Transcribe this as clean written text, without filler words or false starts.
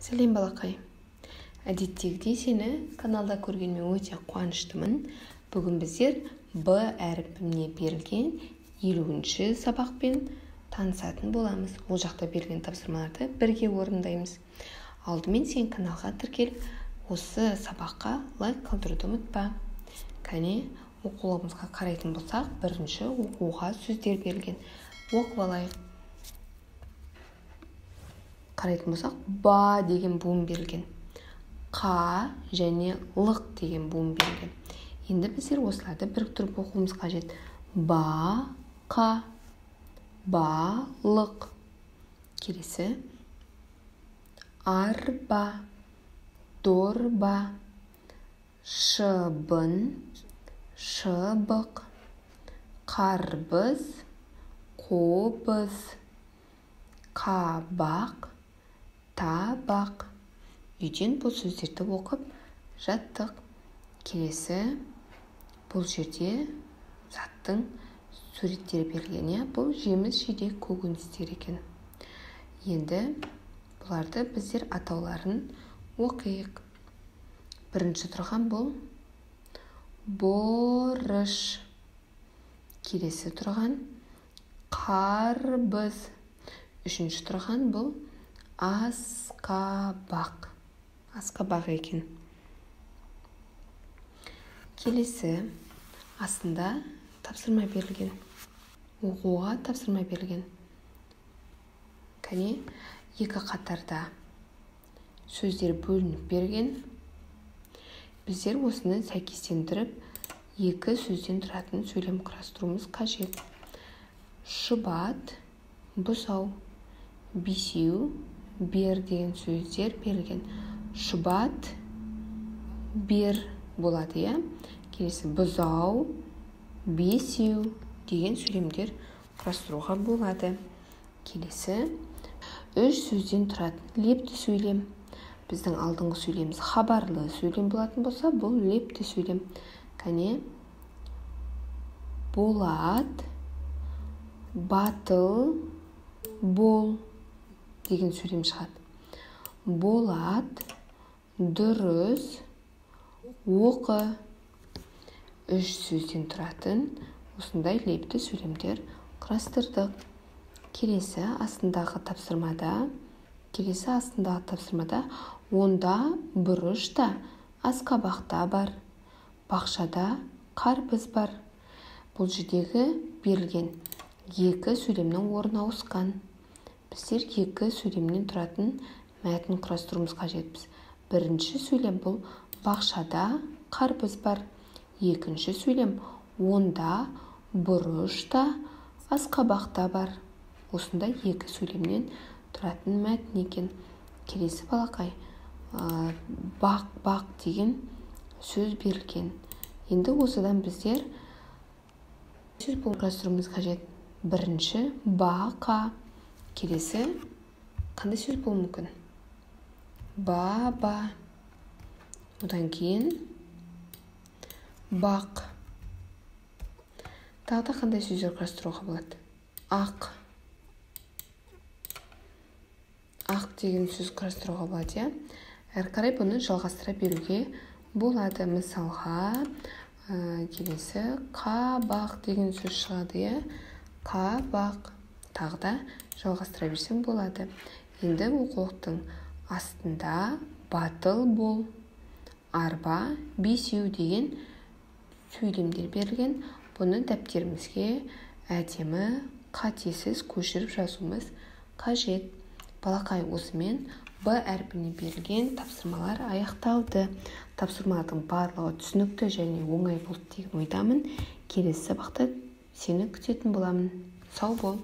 Сәлем, балақай! Әдеттегідей сені каналда көргеніме өте қуаныштымын. Бүгін біздер Б әрпіне берілген 50-ші сабақпен танысатын боламыз. Ол жақта берілген тапсырмаларды бірге орындаймыз. Алдымен сен каналға тіркеліп, осы сабаққа лайк қалдыруды ұмытпа. Кәне, оқулығымызға қарайтын болсақ, бірінші оқуға сөздер берілген. Оқып алайық. Қарайтын болсақ, ба деген буын берілген, қа және лық деген буын берілген. Енді біздер осыларды біріктіріп оқуымыз қажет. Ба, қа, ба, лық. Келесі арба, дорба, шыбын, шыбық, қарбыз, қобыз, қабақ, табақ. Үйден бұл сөздерді оқып жаттық. Келесі бұл жерде заттың суреттері берілген, иә? Бұл жеміс жидек көкөністер екен. Енді бұларды біздер атауларын оқиық. Бірінші тұрған бұл борыш. Келесі тұрған қарбыз. Үшінші тұрған бұл асқабақ. Асқабақ екен. Келесі астында тапсырма берілген. Оқуға тапсырма берілген. Кәне, екі қатарда сөздер бөлініп берген. Біздер осыны сәйкестендіріп, екі сөзден тұратын сөйлем құрастыруымыз қажет. Шұбат, бұзау, бесеу, бер деген сөздер берілген. Шұбат, бер болады, иә? Келесі бұзау, бесеу деген сөйлемдер құрастыруға болады. Келесі үш сөзден тұратын лепті сөйлем. Біздің алдыңғы сөйлеміміз хабарлы сөйлем болатын болса, бұл лепті сөйлем. Кәне, Болат, батыл, бол деген сөйлем шығады. Болат, дұрыс, оқы. Үш сөзден тұратын осындай лепті сөйлемдер құрастырдық. Келесі астындағы тапсырмада онда бұрыш та, асқабақ та бар, бақшада қарбыз бар. Бұл жердегі берілген екі сөйлемнің орны ауысқан. Біздер екі сөйлемнен тұратын мәтін құрастыруымыз қажетпіз. Бірінші сөйлем бұл бақшада қарбыз бар. Екінші сөйлем онда бұрыш та, асқабақ та бар. Осындай екі сөйлемнен тұратын мәтін екен. Келесі балақай, бақ, бақ деген сөз берілген. Енді осыдан біздер сөз құрастыруымыз қажет. Бірінші бақа. Келесі қандай сөз болуы мүмкін? Баба. Одан кейін бақ. Тағы да қандай сөздер құрастыруға болады? Ақ. Ақ деген сөз құрастыруға болады, иә? Әрі қарай бұны жалғастыра беруге болады. Мысалға, келесі қабақ деген сөз шығады, иә? Қабақ. Тағы да жалғастыра берсең болады. Енді оқулықтың астында батыл бол, арба, бесеу деген сөйлемдер берілген. Бұны дәптерімізге әдемі, қатесіз көшіріп жазуымыз қажет. Балақай, осымен Б әрпіне берілген тапсырмалар аяқталды. Тапсырмалардың барлығы түсінікті және оңай болды деген ойдамын. Келесі сабақта сені күтетін боламын. Сау бол!